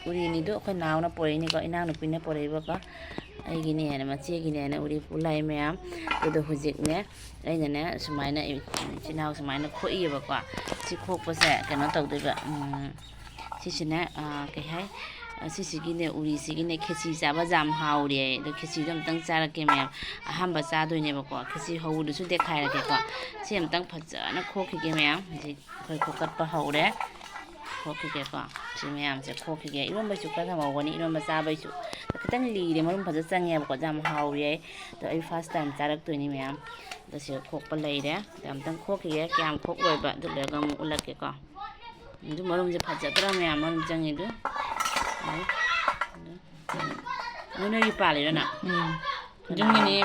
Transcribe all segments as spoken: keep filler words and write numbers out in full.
ꯎꯔꯤꯅꯤꯗꯨ ꯑꯩꯈꯣꯏ ꯅꯥꯎꯅ ꯄꯣꯔꯛꯏꯅꯤꯀꯣ, ꯏꯅꯥꯎꯅꯨꯄꯤꯅ ꯄꯣꯔꯛꯏꯕꯀꯣ꯫ ꯑꯩꯒꯤꯅꯦꯅ, ꯃꯆꯦꯒꯤꯅꯦꯅ ꯎꯔꯤ ꯄꯨ ꯂꯥꯛꯏ ꯃꯌꯥꯝ꯫ ꯑꯗꯨꯗꯣ ꯍꯧꯖꯤꯛꯅꯦ, ꯑꯩꯅꯅꯦ ꯁꯨꯃꯥꯏꯅ ꯏ-, ꯏꯆꯤꯜ ꯏꯅꯥꯎ ꯁꯨꯃꯥꯏꯅ ꯈꯣꯛꯏꯌꯦꯕꯀꯣ꯫ ꯁꯤ ꯈꯣꯛꯄꯁꯦ ꯀꯩꯅꯣ ꯇꯧꯗꯣꯏꯕ, ꯎꯝ, ꯁꯤꯁꯤꯅ, ꯑꯥ, ꯀꯩ ꯍꯥꯏ, ꯑꯥ, ꯁꯤꯁꯤꯒꯤꯅꯦ, ꯎꯔꯤꯁꯤꯒꯤꯅꯦ ꯈꯦꯆꯤ ꯆꯥꯕ ꯌꯥꯝ ꯍꯥꯎꯔꯦ꯫ ꯑꯗꯣ ꯈꯦꯆꯤꯗꯣ ꯑꯝꯇꯪ ꯆꯥꯔꯛꯀꯦ ꯃꯌꯥꯝ꯫ ꯑꯍꯥꯟꯕ ꯆꯥꯗꯣꯏꯅꯦꯕꯀꯣ꯫ ꯈꯦꯆꯤ ꯍꯧꯕꯗꯨꯁꯨ ꯗꯦꯈꯥꯏꯔꯒꯦꯀꯣ꯫ ꯁꯤ ꯑꯃꯇꯪ ꯐꯖꯅ ꯈꯣꯛꯈꯤꯒꯦ ꯃꯌꯥꯝ꯫ ꯍꯧꯖꯤꯛ ꯑꯩꯈꯣꯏ ꯈꯣꯀꯠꯄ ꯍꯧꯔꯦ꯫ ꯈꯣꯛꯈꯤꯒꯦꯀꯣ꯫ ꯁꯤ ꯃꯌꯥꯝꯁꯦ ꯈꯣꯛꯈꯤꯒꯦ꯫ ꯏꯔꯣꯟꯕꯩꯁꯨ ꯈꯔ ꯊꯝꯍꯧꯒꯅꯤ꯫ ꯏꯔꯣꯟꯕ ꯆꯥꯕꯩꯁꯨ ꯈꯤꯇꯪ ꯂꯤꯔꯦ, ꯃꯔꯨꯝ ꯐꯖ ꯆꯪꯉꯦꯕꯀꯣ꯫ ꯌꯥꯝ ꯍꯥꯎꯔꯦ꯫ ꯑꯗꯣ ꯑꯩ first time ꯆꯥꯔꯛꯇꯣꯏꯅꯤ ꯃꯌꯥꯝ꯫ ꯑꯗꯣ ꯁꯤ ꯈꯣꯛꯄ ꯂꯩꯔꯦ꯫ ꯑꯗꯣ ꯑꯝꯇꯪ ꯈꯣꯛꯈꯤꯒꯦ꯫ ꯀꯌꯥꯝ ꯈꯣꯛ ꯂꯣꯏꯕ ꯑꯗꯨ ꯂꯣꯏꯔꯒ ꯑꯃꯨꯛ ꯎꯠꯂꯛꯀꯦꯀꯣ꯫ ꯑꯗꯨ ꯃꯔꯨꯝꯁꯦ ꯐꯖꯗ꯭ꯔꯥ ꯃꯌꯥꯝ? ꯃꯔꯨꯝ ꯆꯪꯉꯤꯗꯨ꯫ ꯑꯗꯨ ꯅꯣꯏꯒꯤ ꯄꯥꯜꯂꯤꯔꯣ ꯅꯪ? ꯎꯝ꯫ ꯌꯨꯝꯒꯤꯅꯤ꯫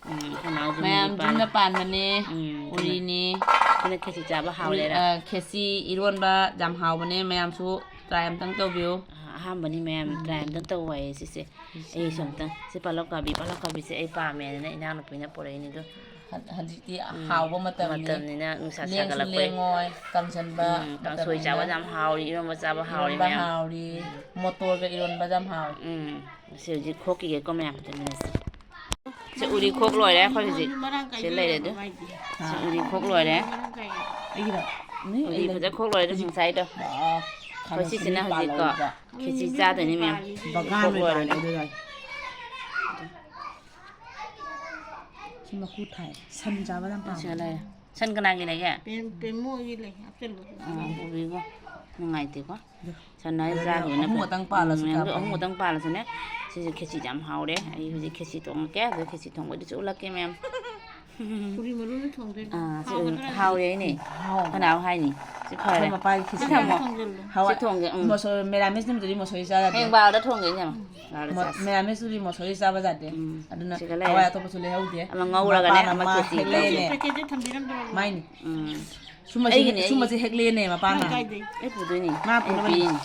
ꯎꯝ, ꯑꯩꯈꯣꯏ ꯅꯥꯎꯁꯨ ꯃꯌꯥꯝ ꯌꯨꯝꯒꯤ ꯄꯥꯜꯂꯤ꯫ ꯌꯨꯝꯗ ꯄꯥꯟꯕꯅꯦ꯫ ꯎꯝ, ꯑꯗꯨꯅ ꯎꯔꯤꯅꯤ꯫ ꯑꯗꯨꯅ ꯈꯦꯆꯤ ꯆꯥꯕ ꯍꯥꯎꯔꯦꯔꯥ? ꯑ, ꯈꯦꯆꯤ ꯏꯔꯣꯟꯕ ꯌꯥꯝ ꯍꯥꯎꯕꯅꯦ, ꯃꯌꯥꯝꯁꯨ try ꯑꯝꯇꯪ ꯇꯧꯕꯤꯌꯨ꯫ ꯑ-, ꯑꯍꯥꯟꯕꯅꯤ ꯃꯌꯥꯝ, ꯎꯝ꯫ Try ꯑꯝꯇꯪ ꯇꯧ ꯍꯥꯏꯌꯦ ꯁꯤꯁꯦ꯫ ꯎꯝ꯫ ꯑꯩꯁꯨ ꯑꯝꯇꯪ, ꯁꯤ ꯄꯥꯂꯛ ꯀꯥꯕꯤ, ꯄꯥꯂꯛ ꯀꯥꯕꯤꯁꯦ ꯑꯩ ꯄꯥꯝꯃꯦꯅ ꯏꯅꯥꯎꯅꯨꯄꯤꯅ ꯄꯣꯔꯛꯏꯅꯤꯗꯣ꯫ ꯍ-, ꯍꯧꯖꯤꯛꯇꯤ ꯎꯝ꯫ ꯍꯥꯎꯕ ꯃꯇꯝꯅꯤ꯫ ꯃꯇꯝꯅꯤꯅ ꯅꯨꯡꯁꯥ ꯂꯦꯡꯁꯨ ꯁꯥꯒꯠꯂꯛꯄꯩ꯫ ꯂꯦꯡꯉꯣꯏ, ꯀꯥꯡꯁꯟꯕ ꯎꯝ, ꯀꯥꯡꯁꯣꯏ ꯃꯇꯝꯅꯤꯅ꯫ ꯆꯥꯕ ꯌꯥꯝ ꯍꯥꯎꯔꯤ, ꯏꯔꯣꯟꯕ ꯆꯥꯕ ꯍꯥꯎꯔꯤ ꯏꯔꯣꯟꯕ ꯃꯌꯥꯝ꯫ ꯍꯥꯎꯔꯤ, ꯎꯝ꯫ ꯃꯣꯇꯣꯔꯒ ꯏꯔꯣꯟꯕ ꯌꯥꯝ ꯍꯥꯎꯔꯤ꯫ ꯎꯝ, ꯁꯤ ꯍꯧꯖꯤꯛ ꯈꯣꯛꯈꯤꯒꯦꯀꯣ ꯃꯌꯥꯝ, ꯇꯨ ꯃꯤꯅꯤꯠꯁꯦ꯫ ꯁꯤ ꯎꯔꯤ ꯈꯣꯛ ꯂꯣꯏꯔꯦ ꯑꯩꯈꯣꯏ ꯍꯧꯖꯤꯛ꯫ ꯁꯤ ꯂꯩꯔꯦ ꯑꯗꯨ꯫ ꯁꯤ ꯎꯔꯤ ꯈꯣꯛ ꯂꯣꯏꯔꯦ꯫ ꯑꯩꯒꯤꯔꯣ? ꯅꯣꯏ ꯎꯔꯤ ꯑꯩ ꯂꯩ-, ꯐꯖ ꯈꯣꯛ ꯂꯣꯏꯔꯦ ꯑꯗꯨ ꯍꯧꯖꯤꯛ ꯉꯁꯥꯏꯗꯣ꯫ ꯑꯥ, ꯑꯩꯈꯣꯏ ꯈꯥꯃꯦꯟ ꯁꯤꯁꯤꯅ ꯑꯁꯤꯟꯕꯤ ꯍꯧꯖꯤꯛꯀꯣ ꯄꯥꯜꯍꯧꯕ꯫ ꯈꯦꯆꯤ ꯆꯥꯗꯣꯏꯅꯤ ꯃꯌꯥꯝ꯫ ꯕꯒꯥꯟ ꯈꯣꯛ ꯑꯣꯏ ꯂꯣꯏꯔꯦ꯫ ꯄꯥꯜꯂꯦ ꯑꯗꯨꯗ꯫ ꯁꯤ ꯃꯀꯨ ꯊꯥꯏ꯫ ꯁꯟ ꯆꯥꯕ ꯌꯥꯝ ꯄꯥꯝꯃꯦ꯫ ꯁꯤꯗ ꯂꯩꯔꯦ꯫ ꯁꯟ ꯀꯅꯥꯒꯤ ꯂꯩꯒꯦ? ꯄꯦꯝ-, ꯄꯦꯝꯃꯨꯒꯤ ꯂꯩ, ꯍꯥꯄꯆꯜꯂꯨ꯫ ꯑꯥ, ꯄꯨꯕꯤꯒꯣ꯫ ꯅꯨꯡꯉꯥꯏꯇꯦꯀꯣ꯫ ꯁꯟ ꯍꯥꯏꯁꯦ ꯑꯗꯨꯅ ꯆꯥꯗꯕꯅ ꯑꯍꯨꯝ ꯐꯩ꯫ ꯈꯛꯇꯪ ꯄꯥꯜꯂꯁꯨ ꯎꯝ, ꯀꯌꯥꯝ ꯑꯗꯨ ꯑꯍꯨꯝ ꯐꯅꯤ? ꯈꯛꯇꯪ ꯄꯥꯜꯂꯁꯨꯅꯦ, ꯁꯤꯁꯦ ꯈꯦꯆꯤ ꯌꯥꯝ ꯍꯥꯎꯔꯦ꯫ ꯑꯩ ꯍꯧꯖꯤꯛ ꯈꯦꯆꯤ ꯊꯣꯡꯉꯛꯀꯦ꯫ ꯑꯗꯨ ꯈꯦꯆꯤ ꯊꯣꯡꯕꯗꯨꯁꯨ ꯎꯠꯂꯛꯀꯦ ꯃꯌꯥꯝ꯫ ꯄꯨꯔꯤ ꯃꯔꯨꯅ ꯊꯣꯡꯗꯣꯏꯅꯣ? ꯑꯥ, ꯁꯤ ꯍꯥꯎꯒꯗ꯭ꯔꯥ? ꯍꯥꯎꯔꯦ ꯍꯥꯏꯅꯦ꯫ ꯍꯥꯎ꯫ ꯈꯅꯥꯎ ꯍꯥꯏꯅꯤ꯫ ꯁꯤ ꯐꯔꯦ꯫ ꯑꯩꯈꯣꯏ ꯃꯄꯥꯒꯤ ꯁꯤ ꯈꯦꯆꯤ ꯊꯝꯃꯣ꯫ ꯊꯣꯡꯖꯜꯂꯨ꯫ ꯍꯋꯥꯏ꯫ ꯁꯤ ꯊꯣꯡꯒꯦ, ꯎꯝ꯫ ꯃꯁꯣꯏ-, ꯃꯦꯔꯥꯃꯦꯁ ꯅꯨꯃꯤꯠꯇꯗꯤ ꯃꯁꯣꯏ ꯆꯥ ꯌꯥꯗꯦ꯫ ꯍꯌꯦꯡ ꯕꯥꯔꯣꯗ ꯊꯣꯡꯒꯦ, ꯏꯅꯝꯃ꯫ ꯕꯥꯔꯣꯗ ꯃ-, ꯆꯥꯁꯤ꯫ ꯃꯦꯔꯥꯃꯦꯁ ꯅꯨꯃꯤꯠꯇꯗꯤ ꯃꯁꯣꯏ ꯆꯥꯕ ꯌꯥꯗꯦ꯫ ꯎꯝ꯫ ꯑꯗꯨꯅ ꯁꯤꯒ ꯂꯩꯔꯦ꯫ ꯍꯋꯥꯏ ꯑꯇꯣꯞꯄꯁꯨ ꯂꯩꯍꯧꯗꯦ꯫ ꯑꯃ ꯉꯧꯔꯒꯅꯦ, ꯃꯄꯥꯅ ꯑꯃ ꯃꯥ ꯈꯦꯆꯤ ꯍꯦꯛꯂꯛꯑꯦꯅꯦ꯫ ꯇꯧꯁꯦ꯫ ꯄꯦꯀꯦꯠꯁꯦ ꯊꯝꯕꯤꯔꯝꯗ꯭ꯔꯣ? ꯃꯥꯏꯅꯤ꯫ ꯎꯝ꯫ ꯁꯨꯝꯕꯁꯦ ꯑꯩꯒꯤꯅꯦ, ꯍꯦꯛ-, ꯑꯩꯒꯤ꯫ ꯁꯨꯝꯕꯁꯦ ꯍꯦꯛꯂꯛꯑꯦꯅꯦ ꯃꯄꯥꯅ꯫ ꯅꯪ ꯀꯥꯏꯗꯩ? ꯑꯩ ꯄꯨꯗꯣꯏꯅꯤ꯫ ꯃꯥ ꯑꯩ ꯄꯨꯅꯕꯅꯤ꯫ ꯄꯤꯔꯤꯅꯤ꯫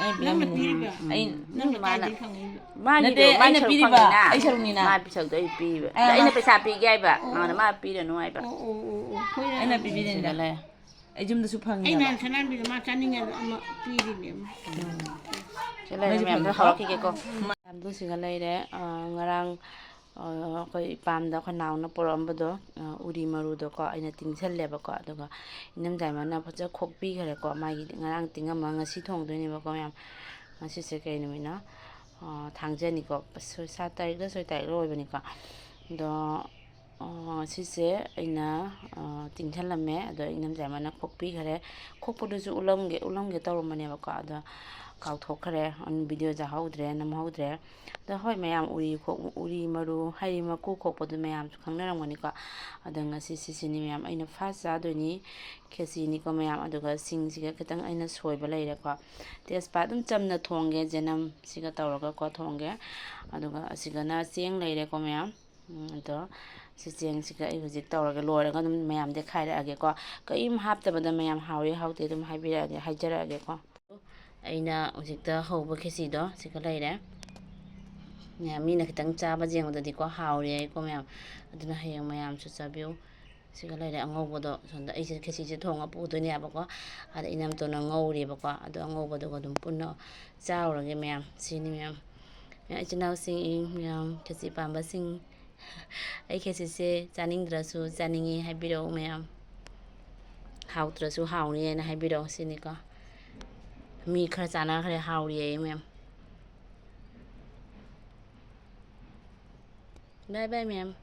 ꯑꯩ ꯅꯪꯅ ꯄꯤꯔꯝꯕꯅꯤ꯫ ꯄꯤꯔꯤꯕ? ꯎꯝ꯫ ꯑꯩ ꯅꯪꯅ ꯃꯥꯅ ꯀꯥꯏꯗꯩ ꯐꯪꯉꯛꯏꯕ? ꯃꯥꯒꯤꯗꯣ, ꯅꯠꯇꯦ, ꯃꯥꯏ ꯑꯩꯅ ꯁꯔꯨꯛ ꯄꯤꯔꯤꯕ, ꯐꯪꯉꯤꯅ꯫ ꯑꯩ ꯁꯔꯨꯛꯅꯤꯅ꯫ ꯃꯥꯏ ꯄꯤꯊꯛꯇꯣ ꯑꯩ ꯄꯤꯕ꯫ ꯑꯩ ꯑꯗ ꯑꯩꯅ ꯃꯥ ꯄꯩꯁꯥ ꯄꯤꯒꯦ ꯍꯥꯏꯕ꯫ ꯑꯣ꯫ ꯃꯥꯅ ꯃꯥ ꯄꯤꯔꯅꯨ ꯍꯥꯏꯕ꯫ ꯑꯣ, ꯑꯣ, ꯑꯣ, ꯑꯣ꯫ ꯍꯣꯏꯅꯦ꯫ ꯑꯩꯅ ꯄꯤꯕꯤꯔꯤꯅꯤꯗ꯫ ꯁꯤꯗ ꯂꯩ꯫ ꯑꯩ ꯌꯨꯝꯗꯁꯨ ꯑꯩ ꯐꯪꯉꯦꯕ꯫ ꯅꯍꯥꯟ ꯁꯅꯥꯟꯕꯤꯗ ꯃꯥ ꯆꯥꯅꯤꯡꯉꯦ ꯑꯗꯣ ꯑꯃ ꯄꯤꯔꯤꯅꯦ ꯑꯃ꯫ ꯁꯤ ꯂꯩꯔꯦ ꯅꯣꯏꯁꯨ ꯃꯌꯥꯝꯗꯣ ꯐꯪꯉꯦꯀꯣ? ꯍꯧꯔꯛꯈꯤꯒꯦꯀꯣ꯫ ꯃꯌꯥꯝꯗꯣ ꯁꯤꯒ ꯂꯩꯔꯦ꯫ ꯑ, ꯉꯔꯥꯡ, ꯑ, ꯑꯩꯈꯣꯏ ꯏꯄꯥꯝꯗ ꯑꯩꯈꯣꯏ ꯅꯥꯎꯅ ꯄꯨꯔꯛꯑꯝꯕꯗꯣ, ꯑ, ꯎꯔꯤ ꯃꯔꯨꯗꯣꯀꯣ ꯑꯩꯅ ꯇꯤꯡꯁꯜꯂꯦꯕꯀꯣ꯫ ꯑꯗꯨꯒ ꯏꯅꯝꯖꯥꯏꯃꯅ ꯐꯖꯅ ꯈꯣꯛꯄꯤꯈ꯭ꯔꯦꯀꯣ꯫ ꯃꯥꯒꯤꯗꯤ ꯉꯔꯥꯡ ꯇꯤꯡꯉꯝꯃꯒ ꯉꯁꯤ ꯊꯣꯡꯗꯣꯏꯅꯦꯕꯀꯣ ꯃꯌꯥꯝ꯫ ꯉꯁꯤꯁꯦ ꯀꯩ ꯅꯨꯃꯤꯠꯅꯣ? ꯑ, ꯊꯥꯡꯖꯅꯤꯀꯣ꯫ ꯁꯣꯏ-, ꯁꯥꯠ ꯇꯥꯔꯤꯛꯂ ꯁꯣꯏ ꯇꯥꯔꯤꯛꯂ ꯑꯣꯏꯕꯅꯤꯀꯣ꯫ ꯑꯗꯣ, ꯑ, ꯁꯤꯁꯦ ꯑꯩꯅ, ꯑ, ꯇꯤꯡꯁꯜꯂꯝꯃꯦ꯫ ꯑꯗꯣ ꯏꯅꯝꯖꯥꯏꯃꯅ ꯈꯣꯛꯄꯤꯈꯔꯦ꯫ ꯈꯣꯛꯄꯗꯨꯁꯨ ꯎꯠꯂꯝꯒꯦ, ꯎꯠꯂꯝꯒꯦ ꯇꯧꯔꯝꯕꯅꯦꯕꯀꯣ꯫ ꯑꯗꯣ ꯀꯥꯎꯊꯣꯛꯈ꯭ꯔꯦ꯫ ꯎꯝ, video ꯁꯦ ꯍꯧꯗ꯭ꯔꯦ, ꯅꯝꯍꯧꯗ꯭ꯔꯦ꯫ ꯑꯗꯣ ꯍꯣꯏ ꯃꯌꯥꯝ, ꯎꯔꯤ ꯈꯣꯛ-, ꯎꯔꯤ ꯃꯔꯨ ꯍꯥꯏꯗꯤ ꯃꯀꯨ ꯈꯣꯛꯄꯗꯨ ꯃꯌꯥꯝꯁꯨ ꯈꯪꯅꯔꯝꯒꯅꯤꯀꯣ꯫ ꯑꯗꯣ ꯉꯁꯤ ꯁꯤꯁꯤꯅꯤ ꯃꯌꯥꯝ ꯑꯩꯅ first ꯆꯥꯗꯣꯏꯅꯤ꯫ ꯈꯦꯆꯤꯅꯤꯀꯣ ꯃꯌꯥꯝ꯫ ꯑꯗꯨꯒ ꯁꯤꯡꯁꯤꯒ ꯈꯤꯇꯪ ꯑꯩꯅ ꯁꯣꯏꯕ ꯂꯩꯔꯦꯀꯣ꯫ ꯇꯦꯖꯄꯥꯠ ꯑꯗꯨꯝ ꯆꯝꯅ ꯊꯣꯡꯒꯦ, ꯖꯦꯅꯝꯁꯤꯒ ꯇꯧꯔꯒꯀꯣ ꯊꯣꯡꯒꯦ꯫ ꯑꯗꯨꯒ ꯑꯁꯤꯒꯅ ꯆꯦꯡ ꯂꯩꯔꯦꯀꯣ ꯃꯌꯥꯝ꯫ ꯎꯝ, ꯑꯗꯣ ꯁꯤ ꯆꯦꯡꯁꯤꯒ ꯑꯩ ꯍꯧꯖꯤꯛ ꯇꯧꯔꯒ ꯂꯣꯏꯔꯒ ꯑꯗꯨꯝ ꯃꯌꯥꯝꯗ ꯈꯥꯏꯔꯛꯑꯒꯦꯀꯣ꯫ ꯀꯔꯤꯝ ꯍꯥꯞꯇꯕꯗ ꯃꯌꯥꯝ ꯍꯥꯎꯏ ꯍꯥꯎꯇꯦ ꯑꯗꯨꯝ ꯍꯥꯏꯕꯤꯔꯛꯑꯒꯦ, ꯍꯥꯏꯖꯔꯛꯑꯒꯦꯀꯣ꯫ ꯑꯩꯅ ꯍꯧꯖꯤꯛꯇ ꯍꯧꯕ ꯈꯦꯆꯤꯗꯣ ꯁꯤꯒ ꯂꯩꯔꯦ꯫ ꯃꯌꯥꯝ ꯃꯤꯅ ꯈꯤꯇꯪ ꯆꯥꯕ ꯌꯦꯡꯕꯗꯗꯤꯀꯣ ꯍꯥꯎꯔꯦ ꯍꯥꯏꯀꯣ ꯃꯌꯥꯝ꯫ ꯑꯗꯨꯅ ꯍꯌꯦꯡ ꯃꯌꯥꯝꯁꯨ ꯆꯥꯕꯤꯌꯨ꯫ ꯁꯤꯒ ꯂꯩꯔꯦ ꯑꯉꯧꯕꯗꯣ꯫ ꯁꯣꯝꯗ ꯑꯩꯁꯦ ꯈꯦꯆꯤꯁꯦ ꯊꯣꯡꯉ ꯄꯨꯗꯣꯏꯅꯦꯕꯀꯣ꯫ ꯑꯗ ꯏꯅꯝꯇꯣꯟꯅ ꯉꯧꯔꯦꯕꯀꯣ꯫ ꯑꯗꯣ ꯑꯉꯧꯕꯗꯨꯒ ꯑꯗꯨꯝ ꯄꯨꯟꯅ ꯆꯥꯔꯨꯔꯒꯦ ꯃꯌꯥꯝ꯫ ꯁꯤꯅꯤ ꯃꯌꯥꯝ꯫ ꯃꯌꯥꯝ ꯏꯆꯤꯟ ꯏꯅꯥꯎꯁꯤꯡ, ꯃꯌꯥꯝ ꯈꯦꯆꯤ ꯄꯥꯝꯕꯁꯤꯡ, ꯑꯩ ꯈꯦꯆꯤꯁꯦ ꯆꯥꯅꯤꯡꯗ꯭ꯔꯁꯨ ꯆꯥꯅꯤꯡꯉꯤ ꯍꯥꯏꯕꯤꯔꯛꯎ ꯃꯌꯥꯝ꯫ ꯍꯥꯎꯇ꯭ꯔꯁꯨ ꯍꯥꯎꯅꯤ ꯍꯥꯏꯅ ꯍꯥꯏꯕꯤꯔꯛꯑꯣ ꯁꯤꯅꯤꯀꯣ꯫ ꯃꯤ ꯈꯔ ꯆꯥꯅꯈ꯭ꯔꯦ, ꯍꯥꯎꯔꯤ ꯑꯩ ꯃꯌꯥꯝ꯫ Bye bye ꯃꯌꯥꯝ꯫